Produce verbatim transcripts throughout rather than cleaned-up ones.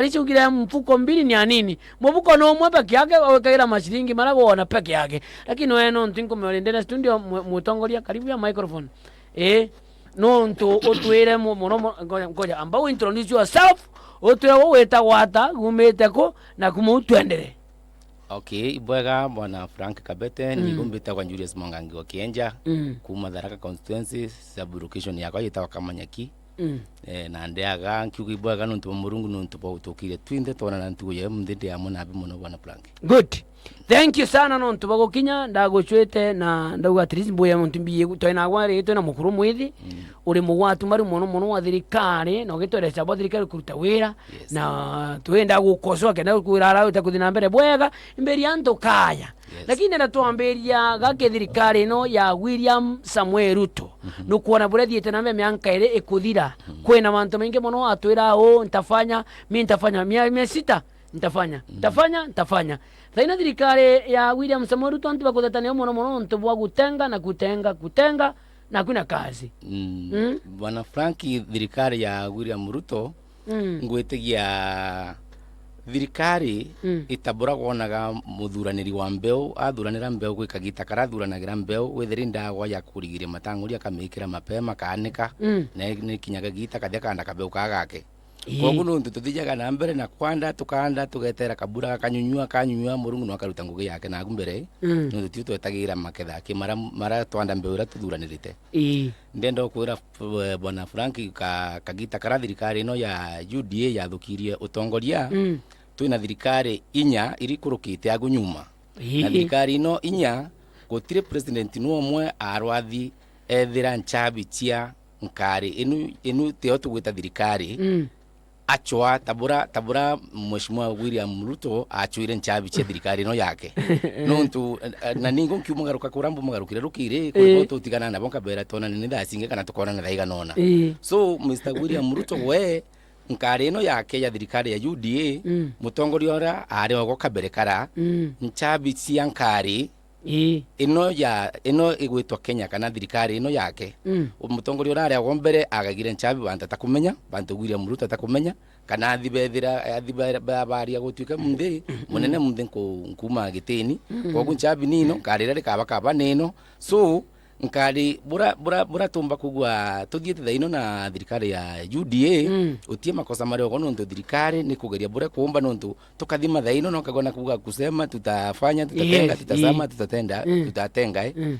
Richiugire mfuko mbili ni anini. Mufuko ni umwe peke yake, wikagira mashiringi maria gwona peke yake. Lakini we nontu nkumenya uri ndene studio, mu-, mutongoria, karibu ya microphone. Ii, nontu utwire mu-, muno mu-, ngoja, ngoja, amba u introduce yourself, utwire we witagwa ata, umite ku, na kuma u twendere. Okay, ibwega bwana Frank Kabete, mm, nigo mbitagwa Julius Mwangangi wa Kienja, mm, kuma Tharaka constituency, sub location yakwa yitagwa Kamanyaki. Mm. Eh, na ndiaga nkiuga ibwega nontu bwa Murungu, nontu bwa utukire twinthe twonana ntugu ya munthi, ndi amwe nabi muno bwana Frank. Good. Thank you sana nontu bwa gukinya, ndagucwite na ndauga at least mbuya muntu mbiye twina gwa ri twina mukuru mwithi, mm, uri mugwatu mari muno muno wa thirikari, na ugitwereca bwa thirikari kuruta wira, yes, na twenda gukosoa kenda kwira ara utakuthi na mbere bwega, mberi antu kaya. Yes. Lakini nenda twambiria gaki thirikari ino ya William Samuel Ruto. Mhm. Nukwona buria thiite na mbere mianka iri ikuthira. Mhm. Kwina mantu maingi mono atwira, "Oh, ntafanya, mi ntafanya, mia, mia sita, ntafanya, mhm, ntafanya, ntafanya." Thaina thirikari ya William Samuel Ruto antu bakuthetania mono mono nontu bwa gutenga na kutenga, kutenga, na kwina kazi. Mm. Mm. Bwana Frank, thirikari ya William Ruto, mm, ngwitigia thirikari, mm, itabura kwonaga muthuraniri wa mbeu, athuranira mbeu gwi kagita karia athuranagira mbeu, withiri ndagwa ya kurigiria matang'uri akamikira mapema, kaanika, mm, na ni kinya kagita kathia kaanda kabeu kaa gake. Ii. Koguo nontu tuthijaga na mbere na kwanda, tukaanda, tugetera kabura gakanyunyua, kanyunyua, Murungu no akaruta ngugi yake nagu mbere, mm, nontu tio twetagira maketha ki mara, mara twanda mbeu iria tuthuranirite. Ii. Ndenda gukwira, eh, Bwana Frank, ka-, kagita karia thirikari ino ya U D A yathukirie utongoria, mm, twina thirikari inya irikurukite agu nyuma. Ii. Na thirikari ino inya, gutiri president nu umwe arwathi ethira nchabi cia nkari inu, inu tio tugwita thirikari, mm, acwa, tabura, tabura Mheshimiwa William Ruto acwire nchabi cia thirikari ino yake. Nontu, eh, na ningo nkiumagaruka kura mbumagarukire rukiri, kuri, eh, bo tutigana nabo nkabera twonane ni thaa cingi kana tukonana thaa igana ona. Eh. So, Mister William Ruto we, nkari ino yake ya thirikari ya U D A, mm, mutongoria uria ari ogo kabere kara, mm, nchabi cia nkari, ii, ino ya, ino igwitwa Kenya kana thirikari ino yake. Mm. Mutongoria uria ari agwo mbere agagire nchabi bantu atakumenya, bantu William Ruto atakumenya, kana athi bethira, athi ba-, ba-, baria gutuika munthi, mm, munene munthi nku-, nkuuma gitini. Mm. Koguo nchabi nino, nkari iria rikaba kaba nino. So, nkari bura, bura, bura tumba kugua tuthiite thaino na thirikari ya U D A, mm, utie makosa mari ogo nontu thirikari ni kugeria bure kuumba nontu tukathima thaino, no kagona kuuga kusema tutafanya, tutatenga, yes, tutasama, ii, tutatenda, mm, tutatenga, eh. Mm.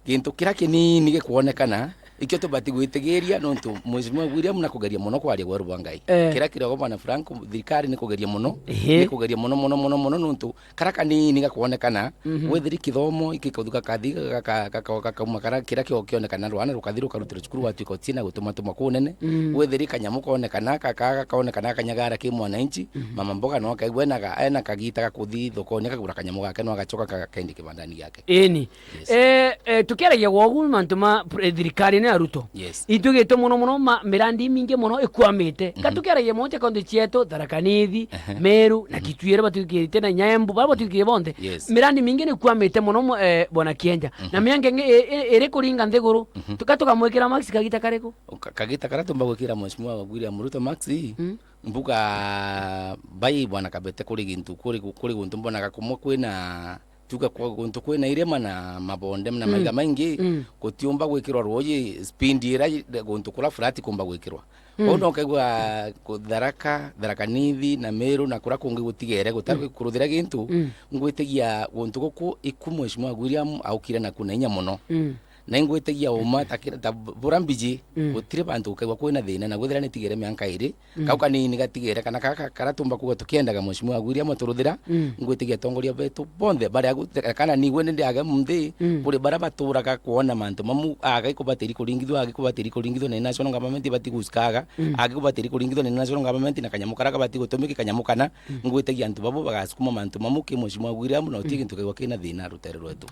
Gintu kiria kinini gikwonekana, ikio tubati gwitigiria, nontu Mheshimiwa William na kugeria mono kwaria gweru bwa Ngai. Eh. Kiria kirego Bwana Frank, thirikari ni kugeria mono, ehe, ni kugeria mono, mono, mono, mono, nontu karia kanini gakwonekana, mhm, wethiri kithomo iki kauthuka kathi gaka-, gaka-, gakauma karia kiria kio kionekana rwana rukathi rukarutirwa cukuru gwatuika utina gutumatuma kunene, mm, wethiri kanyamu konekana, gaka gakonekana gakanyagara ki mwananchi, mhm, mama mboga no akaigua ena ga-, ena kagita ga kuthi thokoni akagura kanyamu gake no agacoka gakendi kibandani giake. Eni. Yes. Eh, eh, tukiaragia gwogu mantu ma pr-, eh, thirikari ni ya Ruto. Yes. Itwigite mono mono ma-, mirandi imingi mono ikwamite. Mhm. Ka tukiaragia moja kaunti cietu, Tharaka Nithi, ehe, Meru, na, mhm, Kitui iria batwikirite na inya Embu, baria batwikire bonthe. Yes. Mirandi mingi ni ikwamite mono mo-, eh, Bwana Kienja. Na, mhm, mianka ingi i-, i-, iri kuringa nthiguru. Mhm. Tuka tukamwikira Max kagita kariku? Ka-, kagita karia tumba gwikira Mheshimiwa William Ruto Max, mm, mbuga bai Bwana Kabete kuri gintu, kuri gu-, kuri guntu mbonaga kumwe kwina tuga kwa guntu kwina irima na mabonde na, mm, maiga maingi, mm, gutiumba gwikirwa ruuji speed ira i-, guntu kura flat kumba gwikirwa. Mm. Kwou no ukaigua ku-, Tharaka, Tharaka Nithi na Meru na kura kungi gutigere gutari, mm, kuruthira gintu, mm, ngwitigia guntu guku iku Mheshimiwa William aukire naku na inya mono. Mm. Na ingwitigia uma ta kira-, ta bu-, bura mbiji, mm, gutiri bantu gukaigua kwina thina na gwithira nitigere mianka iri, mm, kau kanini gatigere, kana kaka karia tumba kuuga tukiendaga Mheshimiwa William aturuthira, mm, ngwitigia atongoria betu bonthe baria gu-, kana nigwe ni ndiage munthi, mm, kuri baria baturaga kwona mantu mamu, agi kubatiri kuringithua, agi kubatiri kuringithua ni national government ibati guskaga, mm, agi kubatiri kuringithua ni national government na kanyamu karia kabati gutumiki kanyamu kana, mm, ngwitigia antu babu bagasukuma mantu mamu ki Mheshimiwa William na uti, mm, gintu kaigua kina thina rutere rwetu.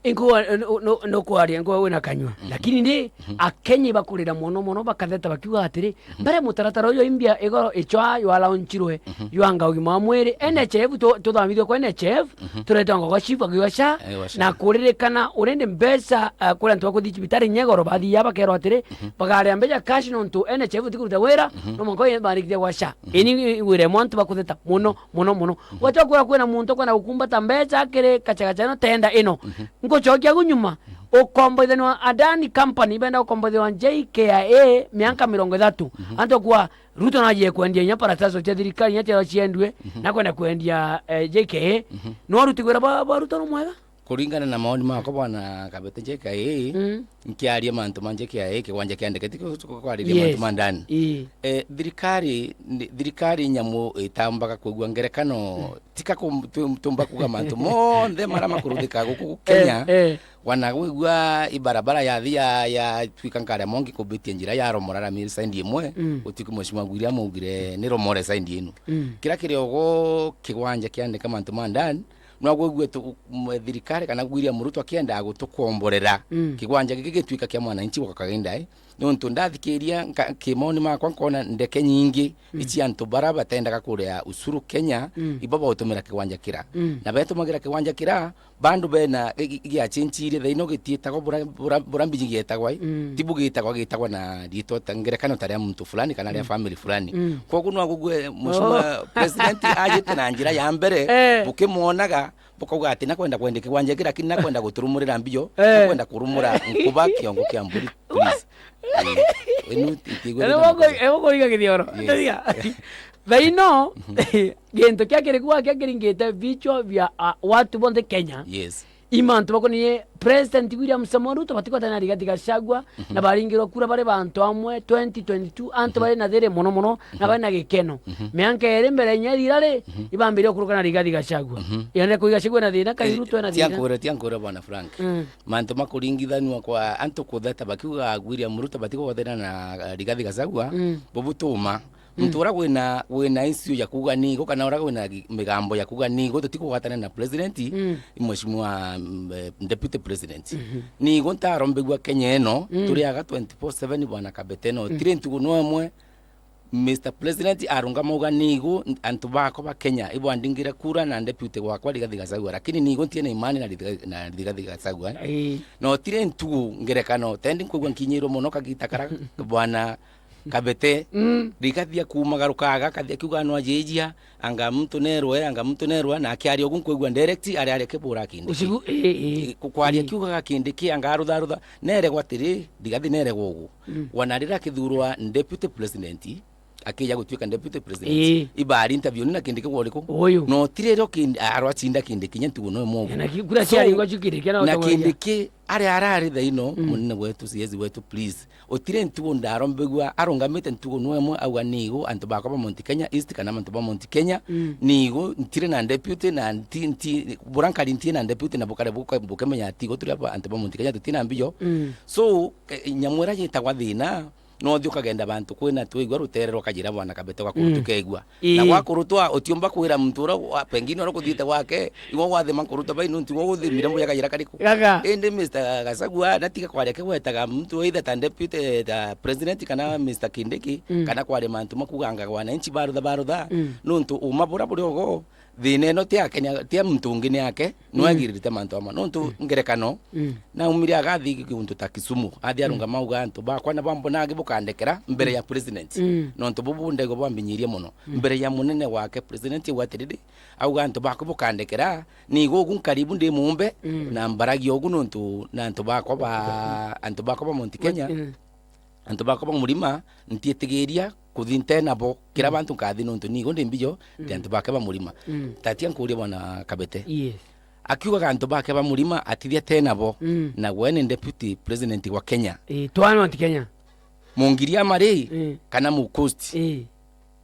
Inkuwa, nu-, nu-, nukwaria, nkuwa wina kanyua. Mhm. Lakini ndi, mhm, Akenya ibakurira mono mono, bakatheta bakiuga atiri, mhm, mbere mutaratara uyu imbia igoro ichwa ywa launchirwe, mhm, ywa ngaugi mwa mwiri, mhm, N H I F tu-, tuthamithwe kwa N H I F, mhm, turetwa ngogo chief akiuga cha, eh, wa cha, na kuririkana urindi mbeca, eh, kuri antu bakuthi cibitari nyegoro, bathia bakerwa atiri, mhm, bagaria mbeca cash nontu N H I F tikuruta wira, mhm, no mwanka bandikithia gwa cha. Mhm. Ini wire mwantu bakutheta mono, mono, mono. Mhm. Gwacha kwira kwina muntu kwenda gukumbata mbeca kiri kachagacha ino tenda ino. Mhm. Ngucokia gu nyuma, mhm, ukomboithanua Adani Company, benda ukomboithua J K I A mianka mirongo ithatu. Mhm. Antu kwa Ruto najie kwendia inya parastaso cia thirikari inya cia ciendue, mhm, na kwenda kwendia, eh, J K A. Mhm. No aruti wira ba, ba Ruto no mwega? Kuringana na maoni makwa, bwana Kabete, J K I A, mm, nkiaria mantu ma J K I A, kiwanja kia ndege, ti ku-, ku-, kwariria, yes, mantu ma ndani. Ii. Eh, thirikari, ni-, thirikari nyamu itambaga kwigua ngerekano, mm, tika ku-, tu-, tumba kuga mantu monthe mara makuruthika guku Kenya. Eh, eh. Wana gwigua ibarabara yathi ya, ya twika nkare mongi kubitia njira ya romora rami side imwe, mm, utuku Mheshimiwa William augire ni romore side inu. Mm. Kira kiri ogo kiwanja kiandika mantu ma ndani, no gwigue tu-, m-, thirikari kana William Ruto akiendaa gutukomborera, mm, kigwanja giki gitwika kia mwananchi wa kawaida, eh? Nontu ndathikiria nka-, kimoni makwa nkona ndeke nyingi, mm, ici antu bara batendaga kuria ushuru Kenya, mm, ibo bautumira kigwanja kira. Mm. Na betumagira kigwanja kira, bandu bena gi-, gi-, giachinchirie thaino gitiitagwa bura, bura, bura mbiji gietagwa, eh? Mm. Tibu gitagwa, gitagwa na riitwa ta ngerekano ta ria muntu fulani kana ria, mm, family fulani. Mm. Koguo no agugue Mheshimiwa, oh, President ajite na njira ya mbere, eh, bukimwonaga, bukauga ati nakwenda kwendia kiwanja giki, lakini nakwenda guturumurira mbio, eh, nakwenda kurumura nkuba kiongo kia mburi, please. Eh, inu itigwe. Eno wako, eno wako iga kithioro. Yes. Thaino, mhm, gintu kia kiri kuwa kia kiringite vichwa vya, ah, watu bonthe Kenya. Yes. I mantu bakoniye President William Samoei Ruto batigwatana na Rigathi Gachagua, mhm, na baringirwa kura bari bantu amwe twenty twenty-two, antu, mhm, bari na thiri mono mono, na, mhm, bari na gikeno. Mhm. Mianka iri mbere inya ithira ri, mhm, ibambirie kuruka na Rigathi Gachagua. Mhm. Yone kuiga Gachagua na thina, kai, eh, Ruto ena thina. Tiankure, tiankure, bwana Frank. Mm. Mantu makuringithanua kwa antu kutheta bakiuga William Ruto batigwathana na, eh, Rigathi Gachagua, mm, bubutuma. Muntu, mm, uria wina, wina issue ya kuuga nigo, kana uria wina gi-, migambo ya kuuga nigo, tutikugwatana na president, mm, i mheshimiwa, mm, eh, deputy president. Mhm. Nigo ntarombegua Kenya ino, mm, turiaga twenty-four seven, bwana Kabete, no, mm, tiri ntugu no imwe, Mister President arungama auga nigo, n-, antu bakwa ba Kenya, ibwandingire kura na deputy wakwa Rigathi Gachagua, lakini nigo ntiena imani na Rigathi, na Rigathi Gachagua, eh? Ii. No tiri ntugu ngerekano, tendi nkwigua nkinyirwe mono kagita kara, bwana Kabete, mm, Rigathi akumagarukaga, akathi akiuga no ajijia, anga muntu nerwe, anga muntu nerwe, na akiaria ugu nkwigua direct, ari ari akibura Kindiki. Ucigu, ii, ii. Ku-, kwaria, ii, akiugaga Kindiki, anga arutha, arutha, neregwa atiri, Rigathi neregwa ugu. Mm. Wana riria akithurwa deputy president, akija gutuika deputy president. Ii. Ibari interview ni na Kindiki gworiku. Uyu. No tiri rio Kind-, arwa chinda Kindiki, nya ntugu no imwe ugu. Na ki-, kura, so, ciaringwa cio Kindiki, na na utongoria. Kindiki, ari arari thaino, mm, munene wetu, C S wetu, please. Utire ntugu ndarombegua, arungamite ntugu no imwe, auga nigo antu bakwa ba Mount Kenya East kana antu ba Mount Kenya, mm, nigo ntire na deputy na nti-, nti-, bura nkari ntie na deputy na bukare buka-, bukemenya ati igo turi aba antu ba Mount Kenya tutina mbijo. Mm. So, eh, nyamu iria yitagwa thina, no uthi ukagenda bantu kwina twigua rutere rwa kajira bwana Kabete gwa kuru, mm, tukegua. Ii. Na gwa kuru twa utiumba kwira muntu uria wa, pengine uria kuthiite gwake, igo gwathima kuru ta bai nuntu igo uthimire mbuya kajira kariku. Gaga. Indi Mister Gachagua, natiga kwaria kigwetaga muntu either ta deputy, ta president kana Mister Kindiki, mm, kana kwaria mantu makuganga wananchi barutha, barutha, mm, nuntu uma bura buri ogo, thina ino ti ya Kenya, ti ya muntu ungi, ni yake, no, mm, agiririte mantu amwe. Nontu, mm, ngerekano, mm, naumire agathi guntu ta Kisumu, athi, mm, arungama auga, "Antu bakwa na bambona agi bukandekera mbere, mm, ya president." Mm. Nontu bubu ndego bwambinyirie mono. Mm. Mbere ya munene wake president, auga atiriri, auga, "Antu bakwa bukandekera, nigo ugu nkaribu ndi mumbe, mm, na mbaragia ugu nontu na antu bakwa ba, antu bakwa ba Mount Kenya." Mm. Antu bakwa ba murima, ntiitigiria kuthi nte nabo. Kira, mm, bantu nkathi nontu nigo ndi mbijo, ndi, mm, antu bake ba murima. Mm. Tatia nkuria bwana Kabete. Yes. Akiugaga antu bake ba murima, atithia te nabo. Mm. Na we ni deputy president wa Kenya. Eh, twana wa Kenya. Mungiriama ri, eh, kana Mukosti. Eh.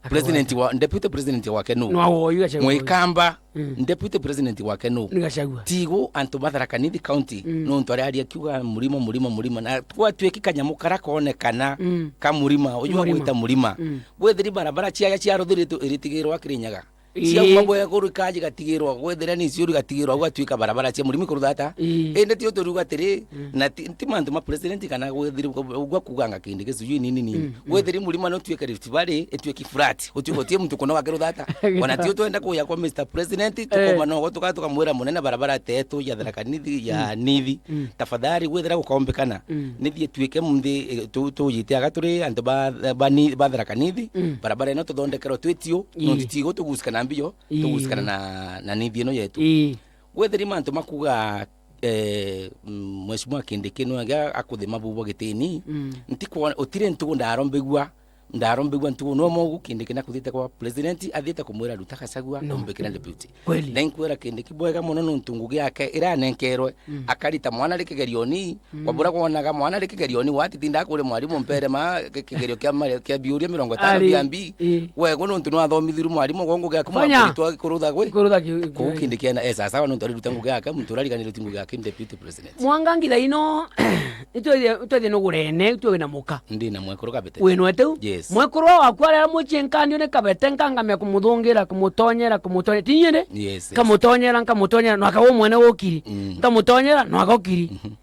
President wa, deputy president wake nu? Nwa woyu Gachagua. Mwikamba, mm, deputy president wake nu? Ni Gachagua. Tigo antu ba Tharaka Nithi County, mm, nontu aria aria akiuga murima, murima, murima. Na gwatuiki kanyamu kara konekana, mm, ka murima, uyu, murima, agwita murima. Mm. Gwethiri barabara ciaja ciaruthiritwe iritigirwa Kirinyaga. Ii. Ciauma bweguru ikaji gatigirwa, gwethira ni ciuru gatigirwa, gwatuika barabara cia murimi kuruthata. Ii. Indi ti uturiuga atiri, mm, na ti, ti mantu ma president kana gwethira ugwa kuganga kindi gicujui nini nini. Mm, mm. Gwethira murima no tuike Rift Valley, ituike flat. Utuike utie muntu kunoga kiruthata. Ona ti utwenda kuya kwa Mister President, eh, tukoma nogo tuka tukamwira munene barabara tetu ya Tharaka Nithi, ya, mm, Nithi. Mm. Tafadhali gwethira gukombekana. Mm. Nithi ituike munthi, eh, tu, tujite aga turi antu ba, ba ni, ba Tharaka Nithi. Mm. Barabara ino tuthondekerwe twi tiu, ii, nontu ti gutugusikana mbio, ii, tugusikana na, na nithi ino yetu. Ii. Gwethiri mantu makuga, eh, mm, Mheshimiwa Kindiki nwe aga akuthima bubwa gitini, mm, ntikwona, utire ntugu ndarombigua, ndarombigua ntugu nwe mogu Kindiki nakuthite kwa president, athite kumwira ruta Gachagua, no, umbikire deputy. Kweli. Na inkwira Kindiki bwega mono nontu ngugi yake iranenkerwe, mm, akarita mwana ari kigerioni, mm, kwabura kwonaga mwana ari kigerioni, watitinda kuri mwarimu mpere ma ki-, kigerio kia mare-, kia biuria mirongo itano. Ari, bia mbi. Ii. Wego nontu nwathomithirwe mwarimu, gwe ngugi yaku mwakuritwa kurutha gwi. Kurutha ki-, ki-, Kindiki ena, eh, sawa sawa, nontu ariruta ngugi yake, muntu urariganirwe ti ngugi yake, deputy president. Mwangangi thaa ino, itwethie, itwethie nugurene, itwe wina muka. Ndi na mwekuru Kabete. Wina wetu? Yes. Mwekuru waku aria mucii nkanio ni Kabete, nkangamia kumuthungira, kumutonyera, kumutonyera. Ti nyende? Yes, yes. Nkamutonyera, nkamutonyera, nwaka we mwene gukiri. Mm. Nkamutonyera, nwaka ukiri. Mhm.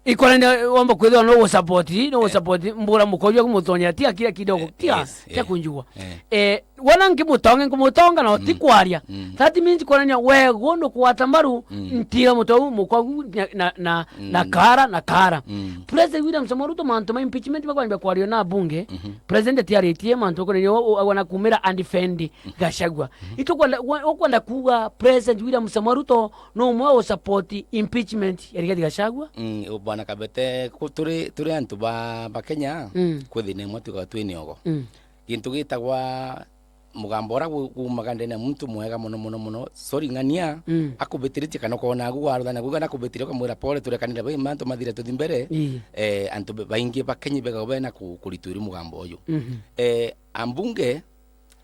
Ikorania womba kwithirwa no gusupport, no, eh, gusupport, mbura mukoria kumutonyera, tiga kira kidogo, eh, tiga, yes, tia, eh, kunjigua. Eh. Eh, wona nkimutonga, nkumutonga na, mm, utikwaria. Mm. That means ikorania we gundu kwata mbaru, mm, ntira mutou mukwagu na, na, na, na, mm, kara, na kara. Mm. President William Samoei Ruto mantu ma impeachment bakwambia kwario na bunge. Mhm. President tiaritie mantu kuria wana kumira and defend, mhm, Gachagua. Mhm. Itukwenda, wa-, ukwenda kuga President William Samoei Ruto no umwe usupport impeachment ya Rigathi Gachagua? Mm, Bwana Kabete, ku-, turi, turi antu ba, ba Kenya, mm, kwi thina imwe twikagwa twi niogo. Mm. Gintu gitagwa mugambo ura gu-, gumaga ndene ya muntu mwega mono, mono, mono. Sorry, ng'ania, mm, akubitiritie kana ukona agu warutha na kuga nakubitiria ukamwira pole, turekanire bai mantu mathire tuthi mbere. Ii. Eh, antu be-, baingi ba Kenya begagwa bena ku-, kuritu iri mugambo uyu. Mhm. Eh, ambunge,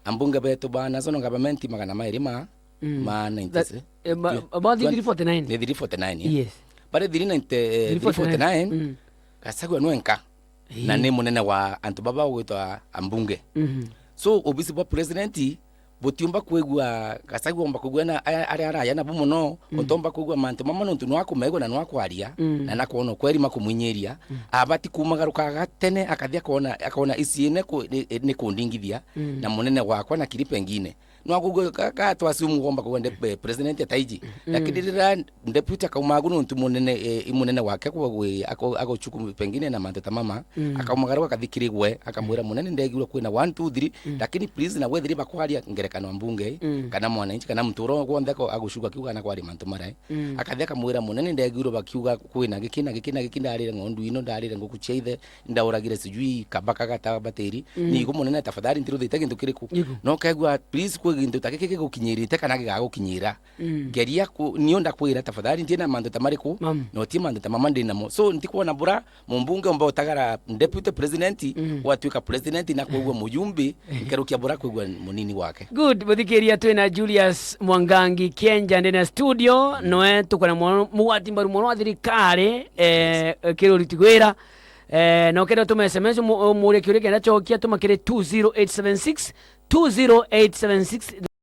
ambunge betu ba national government magana mairi ma, mm, ma ninety, that, eh, ma, twen-, ma three forty-nine. Ni three forty-nine, eh? Yes. Bari three ninety, eh, three forty-nine. Three forty-nine. Mm. Gachagua nwenka. Ii. Na ni munene wa antu baba bagwitwa ambunge. Mhm. So, obisi bwa president butiumba kwigua, Gachagua omba kwigua na aya, aria araya nabo mono, mm, ontu omba kwigua mantu mama nontu nwa kumegua na nwa kwaria, mm, na nakwona ukweri makumwinyiria. Mm. Abati kumagarukaga tene akathi akona, akona iciine ku-, ni, ni kundingithia, mm, na munene wakwa na kiri pengine. Nwa kugwe ka, ka twasumu gomba kugwa nde-, eh, president ataiji. Mm. Lakini rira deputy akauma agu nontu munene, eh, i munene wake kwa gwe, ako-, agochuku pengine na mantu ta mama, mm, akaumagaruka akathi kiri gwe, akamwira, mm, "Munene, ndegirwe kwina one, two, three, mm, lakini please, na wethiri bakwaria ngerekano ambunge, mm, kana mwananchi, kana muntu ura gwonthe ako-, aguchuka akiuga na kwaria mantu marai." Mm. Akathi akamwira, "Munene, ndegirwe bakiuga kwina giki na giki na giki, ndarire ng'ondu ino, ndarire nguku cia ithe, ndauragire sijui kabaka gata batiri, mm, ni igu munene, tafadhali ntiruthite gintu kiriku." Igu. No kegua, please, kwi gintu ta giki gigukinyirite kana gigagukinyira. Mm. Geria ku-, nio ndakwira, tafadhali, ntiena mantu ta mariku, mam, no ti mantu ta mama ndinamo. So, ntikwona bura mumbunge omba utagara deputy president, mm, gwatuika president na kwigua mujumbe, nkerukia bura kwigua munini wake. Good, muthikiria, twina Julius Mwangangi Kienja ndene ya studio, mm, noe tukona mugwati mbaru mono wa thirikari, eh, yes, kiri uriti gwira. Eh, na ukenda utume S M S, mu-, umurie kiuria kenda cokia, tuma kiri two zero eight seven six, two zero eight seven six.